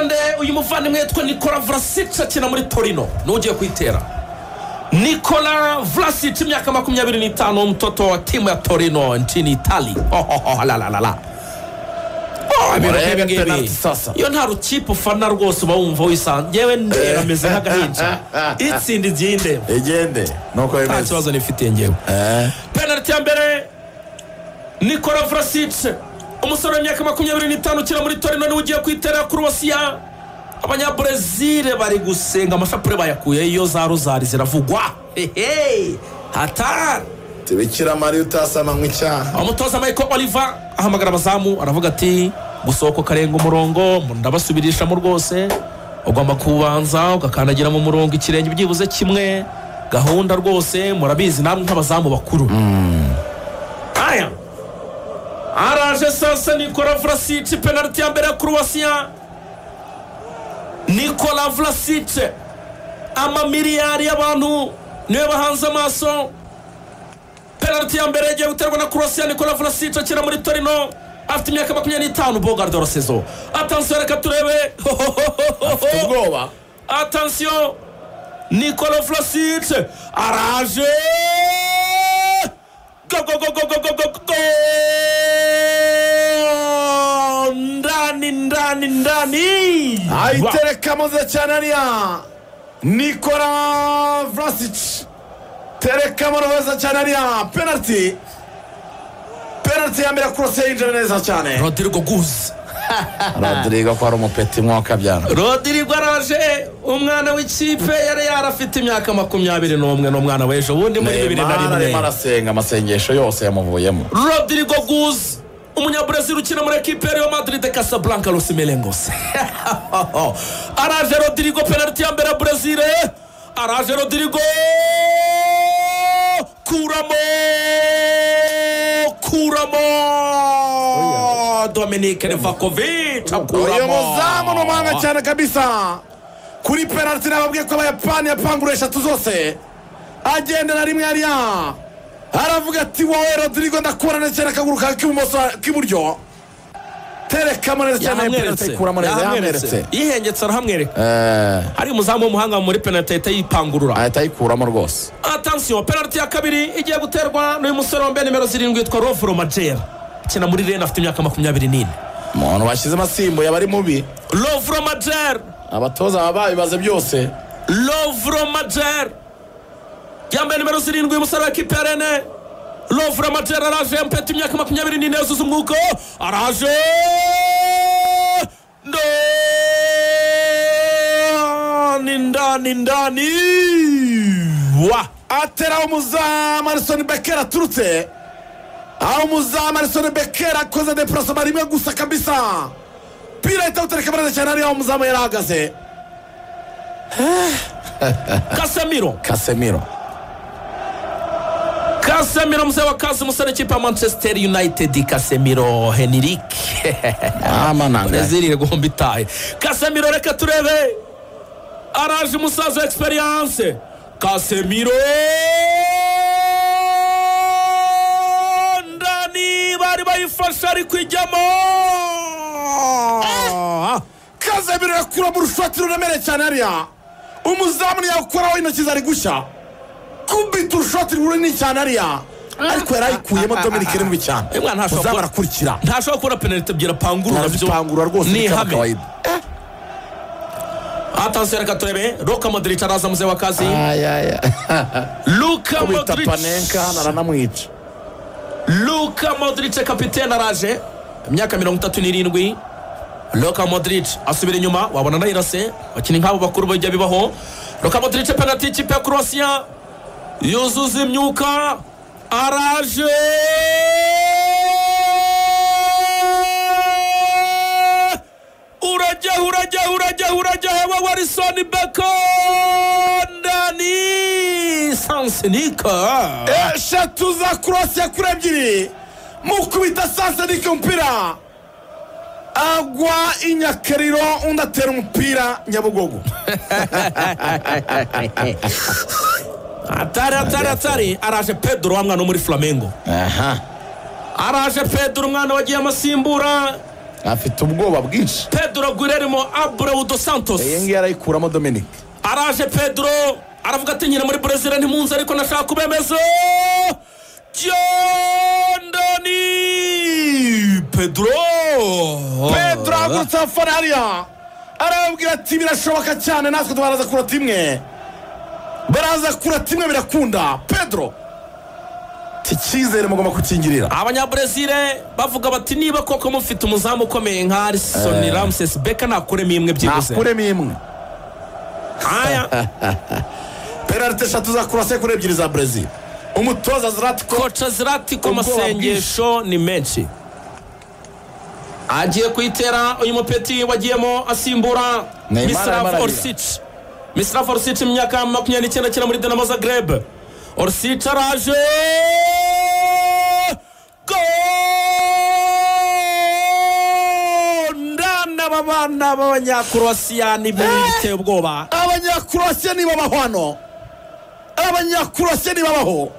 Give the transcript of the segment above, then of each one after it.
Nde uyu muvandimwe yitwa Nikola Vlasic, akina muri Torino, niwe ugiye kuyitera. Nikola Vlasic, imyaka 25, mtoto wa timu ya Torino nchini Italy. Oh, la la la la. Oh, ibintu Murebe nk'ibi ngibi. Penalty sasa. Iyo nta rukipe ufana rwose, uba wumva wisanze. Yewe, ndeba ameze nk'agahinja, itsinda igende. Igende nuko Nta bimeze. kibazo nifitiye ngewe. Penalty ya mbere, Nikola Vlasic, umusore w'imyaka 25 ukina muri Torino, niwe ugiye kwitera Croatia. Abanyabrezil bari gusenga, amashapure bayakuye iyo za rozari ziravugwa. Hehe, hatari. Bikira Mariya utasama icyaha. Umutoza Michael Oliver ahamagara abazamu, aravuga ati: "Gusohoka ukarenga umurongo ndabasubirishamo rwose, ugomba kubanza ugakandagira mu murongo ikirenge byibuze kimwe. Gahunda rwose murabizi namwe nk'abazamu bakuru." Aya, araje sasa Nikola Vlasic, penalty ya mbere ya Croatia. Nikola Vlasic, amamiliyari y'abantu niwe bahanze amaso. Penalty ya mbere igiye guterwa na Croatia. Nikola Vlasic akina muri Torino, afite imyaka 25, beau gardien de la saison. Attention, reka turebe. Afite ubwoba. Attention, Nikola Vlasic araje. Go go go go go go go go! Ndani, ndani, ndani! Ayiterekamo nziza cyane hariya Nikola Vlasic, terekamo neza cyane hariya. Penalty, penalty ya mbere, Croatia yinjira neza cyane. Rodrigo Goes. Rodrigo ko ari umupeti mwaka byana. Rodrigo araje, umwana w'ikipe yari yarafite imyaka 21, n'umwana w'ejo bundi muri bibiri na Neymar arimo rimwe. arasenga, amasengesho yose yamuvuyemo. Rodrigo Goes, umunyabrezil ukina muri ekipe ya Real Madrid Casablanca, Los Merengues. Araje Rodrigo, penalty ya mbere ya Brazil. Araje Rodrigo, kuramo, kuramo! Dominic Livakovic Uyu akuramo. muzamu ni umuhanga cyane kabisa kuri penalty. Nababwiye ko Abayapani yapangura eshatu zose, agendera rimwe hariya, aravuga ati: "Wowe Rodrigo, ndakubona neza cyane." Akaguru kawe k'ibumoso, k'iburyo, terekamo neza cyane penalty. Yahamweretse. Ikuramo neza, yahamweretse. Yihengetse arahamwereka. Hari umuzamu w'umuhanga muri penalty, ahita yipangurura. Ahita ayikuramo rwose. Attention, penalty ya kabiri igiye guterwa n'uyu musore wambaye nimero 7 witwa Lovro Majer, akina muri Rennes, afite imyaka 24. Umuntu bashyizemo asimbuye aba ari mubi. Lovro Majer. Abatoza baba babibaze byose. Lovro Majer yambaye nimero 7, umusore wa ekipe ya Rennes. Lovro Majer araje, mpeta imyaka 24, yuzuza umwuka, araje ndani, ndani, ndani wa! Atera umuzamu Alisson Becker aturutse aho. Umuzamu Alisson Becker akoze déplacement rimwe gusa kabisa, pira ahita awutereka neza cyane hariya aho umuzamu yari ahagaze. Casemiro. Casemiro. Casemiro, mzee wa kazi, umusore w'ikipe ya Manchester United, Casemiro Henrique. Amananga. Brezil iri guhomba itaye. Casemiro, reka turebe, araje umusaza wa experience. Casemiro ndani, bari bayifashe ariko ijyamo. Casemiro yakura mu rushoti ruremereye cyane hariya, umuzamu ntiyawukuraho, intoki zari gushya. Kubita urushoti runini cyane hariya, ariko yari ayikuyemo. Dominic, ni mubi cyane. Uyu mwana ntashobora Umuzamu arakurikira. Ntashobora kubona penalty ebyiri apangurura byo. Arazipangura rwose. Ni Ni kama ihame. kawaida. Attention, reka turebe, Luka Modric araza, mzee wa kazi. Luka Kubita Modric. Panenka hano aranamwica. Luka Modric, kapitene, araje, imyaka 37. Luka Modric asubira inyuma, wabona nayirase. Abakinnyi nk'abo bakuru bijya bibaho. Luka Modric, penalty y'ikipe ya Croatia, yuzuza imyuka, araje. Urajya, urajya, urajya, urajya hewe Alisson Becker! Ndani, sansenika. Eshatu za Croatia kuri ebyiri, mukubita sansenike, umupira agwa inyakariro, undi atera umupira Nyabugogo. Atari, atari, atari! Araje Pedro, wa mwana wo muri Flamengo. Aha. Araje Pedro, umwana wagiye amasimbura. Afite ubwoba bwinshi. Pedro Guillermo Abreu dos Santos. Iyi ngiyi arayikuramo Dominic. Araje Pedro aravuga ati nyina muri Brazil ntimunze ariko nashaka kubemeza. Jondani Pedro. Pedro agurutse abafana hariya. Arababwira ati birashoboka cyane natwe tubaraza kurota imwe. Baraza kurota imwe birakunda. Pedro icyizere mugomba kukingirira. Abanyabrezil bavuga bati niba koko mufite umuzamu ukomeye nka Alisson Ramses Becker nakuremo imwe byibuze. Nakuremo imwe. Aya. Penalty eshatu za Croatia kuri ebyiri za Brazil. Umutoza Zlatko, kocha Zlatko amasengesho ni menshi. Agiye kuyitera uyu mupeti wagiyemo asimbura Mislav Orsic. Mislav Orsic imyaka 29 akina muri Dinamo Zagreb. Orsic araje. Abana b'Abanyakroatia ni biteye ubwoba. Abanyakroatia ni babaho hano. Abanyakroatia ni babaho.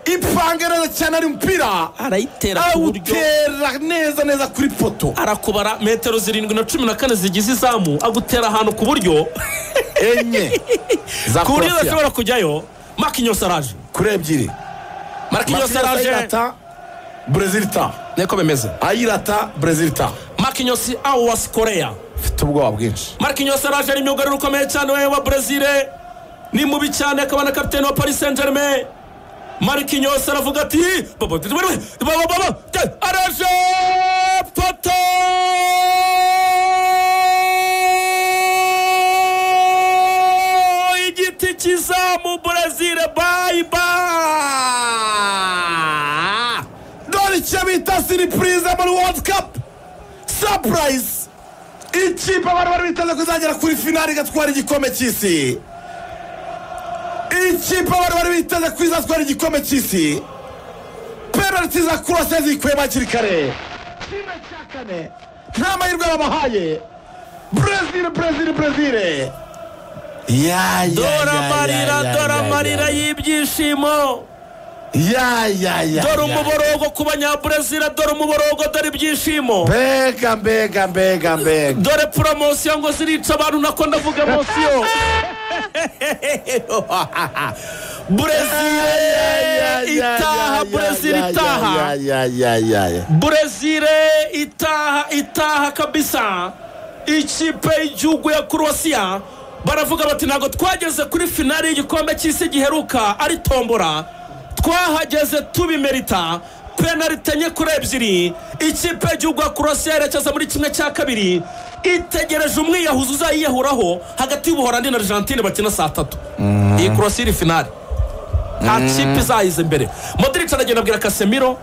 Ipange neza cyane ari umupira. Arayitera ku buryo. Awutera neza neza kuri poto. Arakubara metero 7 na 14 zigize izamu, agutera ahantu ku buryo enye. Za Croatia. Kuri ashobora kujyayo. Marquinhos araje. Kuri ebyiri. Marquinhos araje. Brazil ta. Niko bemeze. Ayirata Brazil ta. Marquinhos awas Korea. Mfite ubwoba bwinshi. Marquinhos araje ari myugariro ukomeye cyane wa Brazil. Ni mubi cyane akaba na kapiteni wa Paris Saint-Germain. Marquinhos aravuga ati baba baba araje poto. Igiti kizamu Brazil bye bye. Dore icyo bita surprise muri World Cup. Surprise. Ikipe abantu bari biteze kuzagera kuri finale igatwara igikombe cy'isi. Ikipe abantu bari biteze kuzatwara igikombe cy'isi. Penalty za Croatia zikuyemo hakiri kare. Kimwe cya kane. Nta mahirwe babahaye. Brazil, Brazil, Brazil. Ya ya. Dora amarira, dora amarira y'ibyishimo. Ya ya ya. Dore umuborogo ku Banyabrezil, dore umuborogo, dore ibyishimo. Mbega mbega mbega mbega. Dore promotion ngo zirica abantu nako ndavuga emotion. Brazil itaha, Brazil itaha. Ya ya ya. Brazil itaha, itaha kabisa. Ikipe y'igihugu ya Croatia baravuga bati ntabwo twageze kuri finale y'igikombe cy'isi giheruka ari tombora. Twahageze tubimerita. Penalty enye kuri ebyiri. Ikipe y'igihugu ya Croatia yerekeza muri kimwe cya kabiri itegereje umwiyahuzi uzayiyahuraho hagati y'Ubuholandi na Argentine bakina saa 3. Iyi Croatia iri finale. Nta kipe izayiza imbere. Modric aragenda abwira Casemiro